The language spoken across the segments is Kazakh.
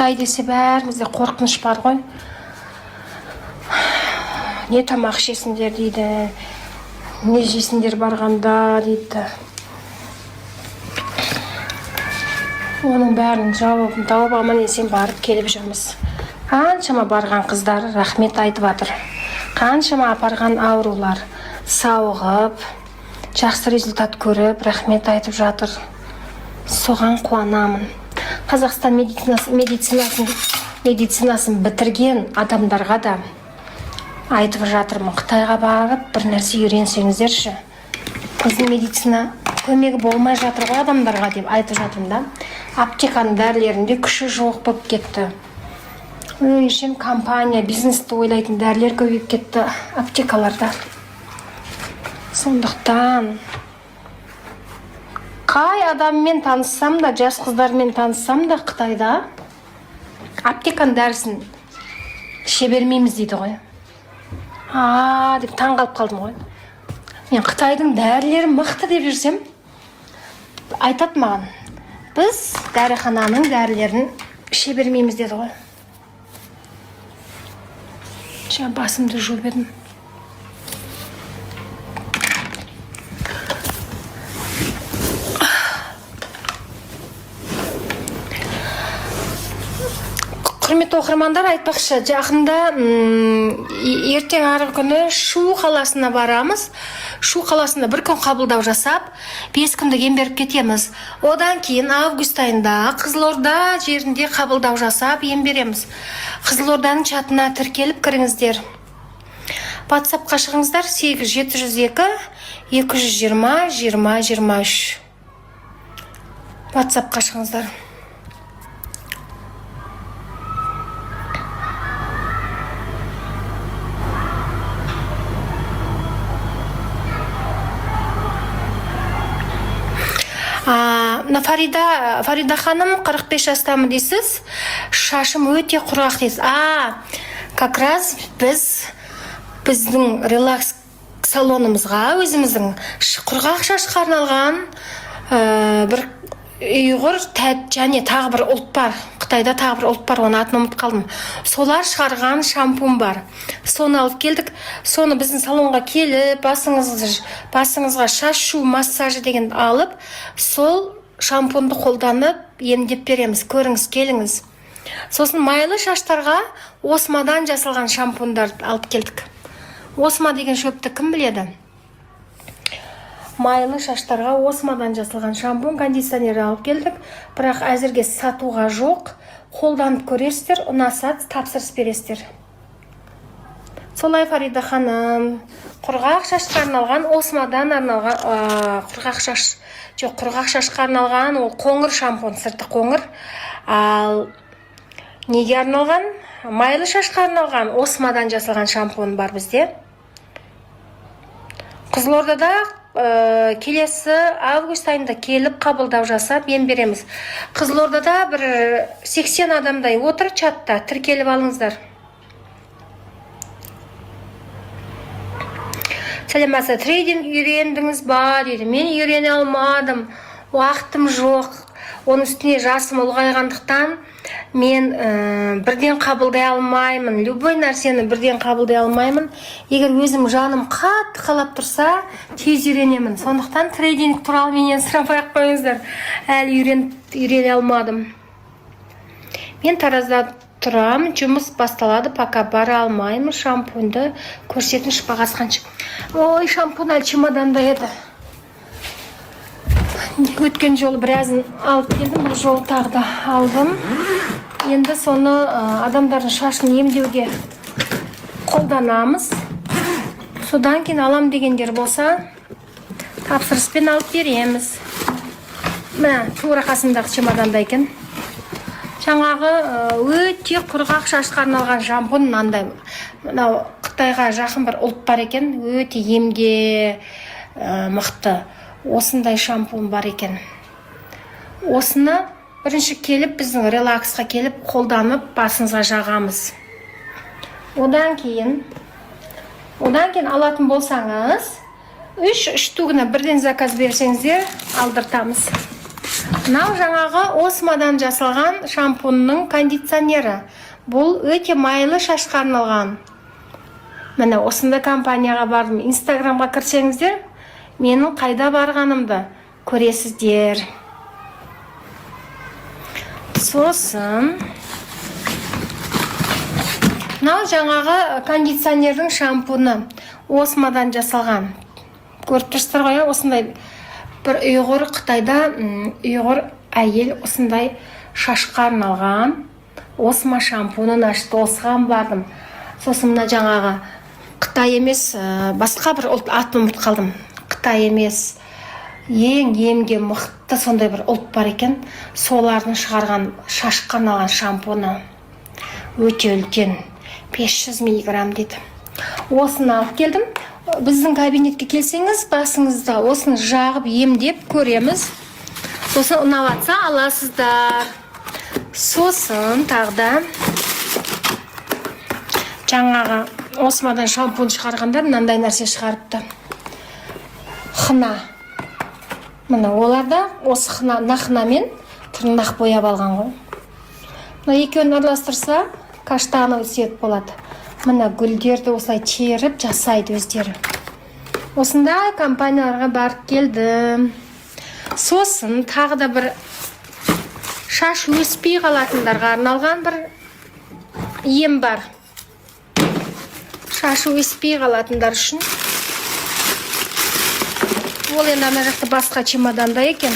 Қытай десе, бәрімізде қорқыныш бар ғой. Не тамақ ішесіңдер дейді, не жейсіңдер барғанда дейді. Оның бәрін жауабын тауып, аман есен барып келіп жүрміз. Қаншама барған қыздар рахмет айтып жатыр, қаншама апарған аурулар сауығып, жақсы результат көріп, рахмет айтып жатыр. Соған қуанамын. Қазақстан медицинасын бітірген адамдарға да айтып жатырмын: Қытайға барып бір нәрсе үйренсеңіздерші, біздің медицина көмегі болмай жатыр ғой адамдарға деп айтып жатырмын да. Аптеканың дәрілерінде күші жоқ болып кетті. Өңшең компания, бизнесті ойлайтын дәрілер көбейіп кетті аптекаларда. Сондықтан қай адаммен таныссам да, жас қыздармен таныссам да, Қытайда аптеканың дәрісін іше бермейміз дейді ғой. А деп таң қалып қалдым ғой. Мен Қытайдың дәрілері мықты деп жүрсем, айтады маған: біз дәріхананың дәрілерін іше бермейміз деді ғой. Жаңа басымды жуып едім. Құрметті оқырмандар, айтпақшы, жақында, ертең арғы күні Шу қаласына барамыз. Шу қаласында бір күн қабылдау жасап, 5 күндік ем беріп кетеміз. Одан кейін август айында Қызылорда жерінде қабылдау жасап, ем береміз. Қызылорданың чатына тіркеліп кіріңіздер, Ватсапқа шығыңыздар: 8 702 220 20 23. Ватсапқа шығыңыздар. Мына Фарида ханым, 45 жастамын дейсіз, шашым өте құрғақ дейсіз. Как раз біздің релакс салонымызға өзіміздің құрғақ шашқа арналған бір ұйғыр және тағы бір ұлт бар, Қытайда тағы бір ұлт бар, оның атын ұмытып қалдым, солар шығарған шампунь бар. Соны алып келдік. Соны біздің салонға келіп, басыңызға шаш жуу массажы деген алып, сол шампуньды қолданып емдеп береміз. Көріңіз, келіңіз. Сосын майлы шаштарға осмадан жасалған шампуньдарды алып келдік. Осма деген шөпті кім біледі? Майлы шаштарға осмадан жасалған шампунь, кондиционер алып келдік, бірақ әзірге сатуға жоқ. Қолданып көресіздер, ұнаса, тапсырыс бересіздер. Солай, Фарида ханым, құрғақ шашқа арналған, осмадан арналған, құрғақ шаш жоқ, құрғақ шашқа арналған ол қоңыр шампунь, сырты қоңыр. Ал неге арналған, майлы шашқа арналған осмадан жасалған шампунь бар бізде. Қызылордада келесі август айында келіп, қабылдау жасап, ем береміз. Қызылордада бір 80 адамдай отыр чатта, тіркеліп алыңыздар. Сәлеметсіз, трейдинг үйрендіңіз ба дейді. Мен үйрене алмадым, уақытым жоқ. Оның үстіне жасым ұлғайғандықтан, мен бірден қабылдай алмаймын, любой нәрсені бірден қабылдай алмаймын. Егер өзім жаным қатты қалап тұрса, тез үйренемін. Сондықтан трейдинг туралы менен сұрамай ақ қойыңыздар, әлі үйрене алмадым. Мен Таразда тұрамын, жұмыс басталады, пока бара алмаймын. Шампуньді көрсетіңізші, бағасы қанша? Ой, шампунь әлі чемоданда еді. Өткен жолы біразын алып келдім, бұл жолы тағы да алдым. Енді соны адамдардың шашын емдеуге қолданамыз. Содан кейін алам дегендер болса, тапсырыспен алып береміз. Міне, тура қасымдағы чемоданда екен. Жаңағы өте құрғақ шашқа арналған шампунь мынандай. Мынау Қытайға жақын бір ұлт бар екен, өте емге мықты осындай шампунь бар екен. Осыны бірінші келіп, біздің релаксқа келіп, қолданып, басыңызға жағамыз. Одан кейін алатын болсаңыз, үш штугіне бірден заказ берсеңіздер, алдыртамыз. Мынау жаңағы осмадан жасалған шампунның кондиционері. Бұл өте майлы шашқа арналған. Міне, осындай компанияға бардым. Инстаграмға кірсеңіздер, менің қайда барғанымды көресіздер. Сосын мынау жаңағы кондиционердің шампуны, осмадан жасалған. Көріп тұрсыздар ғой, иә? Осындай бір ұйғыр, Қытайда ұйғыр әйел осындай шашқа арналған осма шампунын ашты. Осыған бардым. Сосын мына жаңағы Қытай емес, басқа бір ұлт, атын ұмытып қалдым, Қытай емес, ең емге мықты сондай бір ұлт бар екен, солардың шығарған шашқа арналған шампуны, өте үлкен, 500 миллиграмм дейді. Осыны алып келдім. Біздің кабинетке келсеңіз, басыңызда осыны жағып, емдеп көреміз. Сосын ұнап жатса, аласыздар. Сосын тағы да жаңағы осмадан шампунь шығарғандар мынандай нәрсе шығарыпты, хна. Міне, олар да осы хна, мына хнамен тырнақ бояп алған ғой. Мына екеуін араластырса, каштановый цвет болады. Мына гүлдерді осылай теріп жасайды өздері. Осындай компанияларға барып келдім. Сосын тағы да бір шаш өспей қалатындарға арналған бір ем бар, шашы өспей қалатындар үшін. Ол енді ана жақта, басқа чемоданда екен.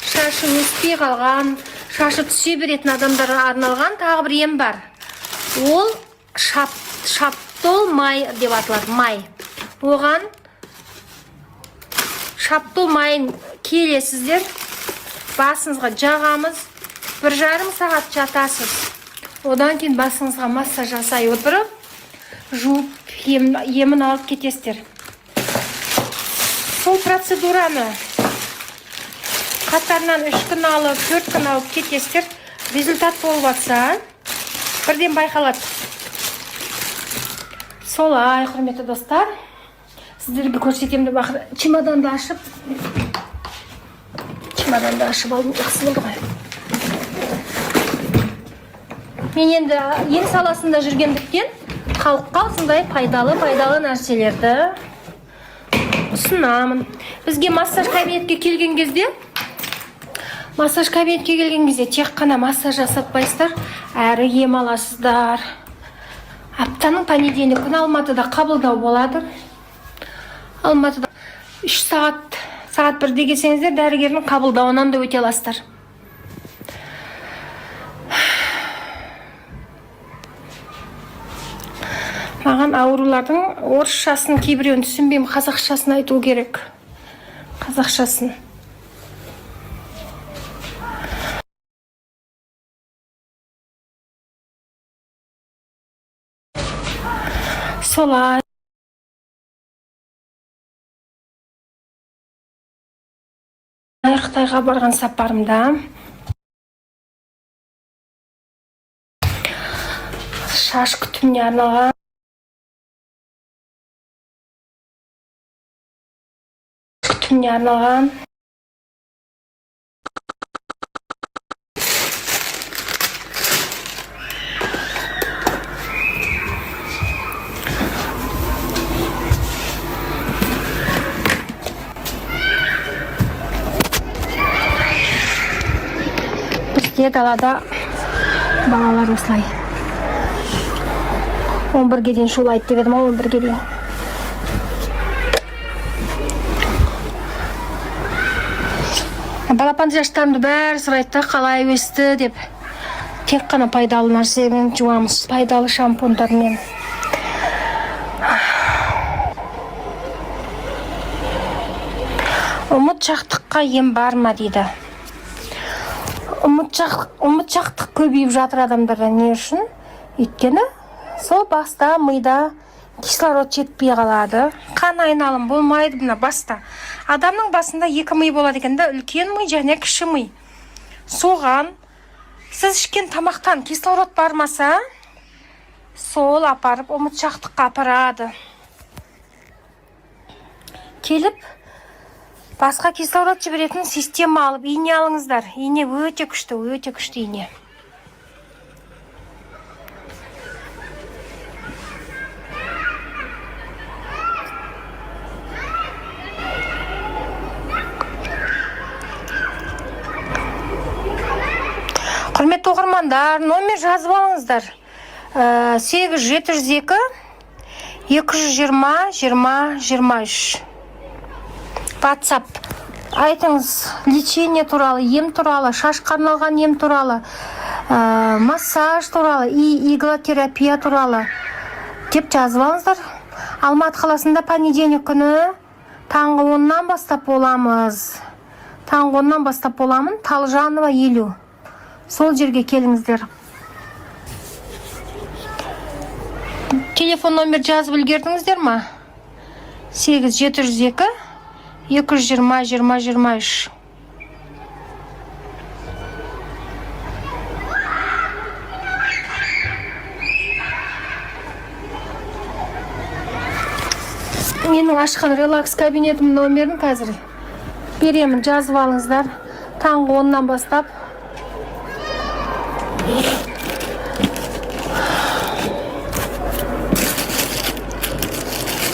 Шашы өспей қалған, шашы түсе беретін адамдарға арналған тағы бір ем бар. Ол шаптол май деп аталады, май. Оған шаптол майын келесіздер, басыңызға жағамыз, 1,5 сағат жатасыз. Одан кейін басыңызға массаж жасай отырып, жуып, емін алып кетесіздер. Сол процедураны қатарынан 3 күн алып, 4 күн алып кетесіздер. Результат болып жатса, бірден байқалады. Солай, құрметті достар, сіздерге көрсетемін деп ақыры чемоданды ашып алдым. Жақсы болды ғой. Мен енді ем саласында жүргендіктен, халыққа осындай пайдалы пайдалы нәрселерді ұсынамын. Бізге массаж кабинетке келген кезде тек қана массаж жасатпайсыздар, әрі ем аласыздар. Аптаның понедельник күні Алматыда қабылдау болады. Алматыда 3 сағат, сағат 1-де келсеңіздер, дәрігердің қабылдауынан да өте аласыздар. Маған аурулардың орысшасын кейбіреуін түсінбеймін, қазақшасын айту керек, қазақшасын. Солай. Қытайға барған сапарымда шаш күтіміне арналған Бізде далада балалар осылай 11-ге дейін шулайды деп едім ғой, 11-ге дейін. Балапан шаштарымды бәрі сұрайды да, қалай өсті деп. Тек қана пайдалы нәрсемен жуамыз, пайдалы шампуньдармен. Ұмытшақтыққа ем бар ма дейді. Ұмытшақтық көбейіп жатыр адамдарда. Не үшін? Өйткені сол баста, мида кислород жетпей қалады, қан айналым болмайды. Мына баста, адамның басында екі ми болады екен да: үлкен ми және кіші ми. Соған сіз ішкен тамақтан кислород бармаса, сол апарып ұмытшақтыққа апарады. Келіп Басқа кислород жіберетін система алып, ине алыңыздар. Ине өте күшті, өте күшті ине. Құрметті оқырмандар, номер жазып алыңыздар. 8 702 220 20 23. WhatsApp. Айтыңыз, лечение туралы, ем туралы, шашқа арналған ем туралы, массаж туралы и иглотерапия туралы деп жазып алыңыздар. Алматы қаласында понедельник күні таңғы 10-нан бастап боламыз. Таңғы 10-нан бастап боламын. Талжанова 50. Сол жерге келіңіздер. Телефон номер жазып үлгердіңіздер ма? 8 702 220 20 23. Менің ашқан релакс кабинетімнің номерін қазір беремін, жазып алыңыздар. Таңғы 10-нан бастап.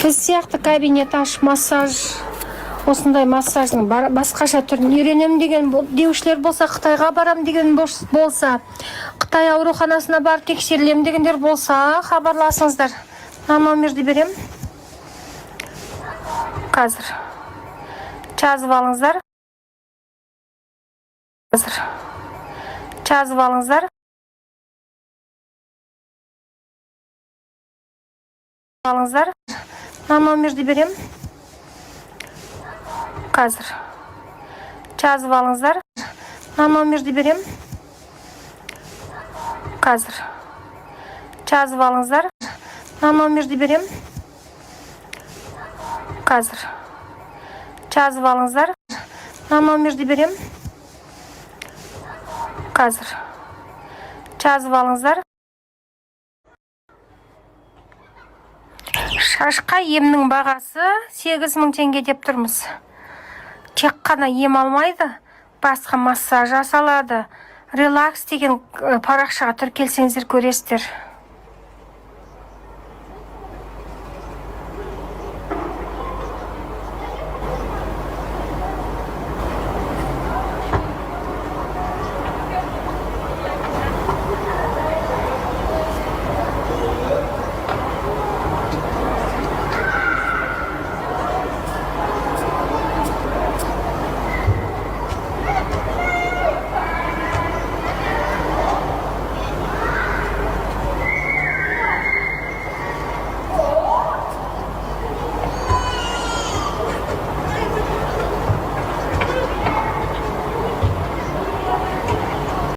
Біз сияқты кабинет ашып, массаж, осындай массаждың басқаша түрін үйренемін деген деушілер болса, Қытайға барам деген болса, Қытай ауруханасына барып тексерілемін дегендер болса, хабарласыңыздар. Мына номерді беремін. Қазір жазып алыңыздар. Қазір жазып алыңыздар. Алыңыздар. Мына номерді беремін. Қазір жазып алыңыздар. Мына номерді беремін. Қазір жазып алыңыздар. Мына номерді беремін. Қазір жазып алыңыздар. Мына номерді беремін. Қазір жазып алыңыздар. Шашқа емнің бағасы 8000 теңге деп тұрмыз. Тек қана ем алмайды, басқа массаж жасалады. Релакс деген парақшаға тіркелсеңіздер, көресіздер.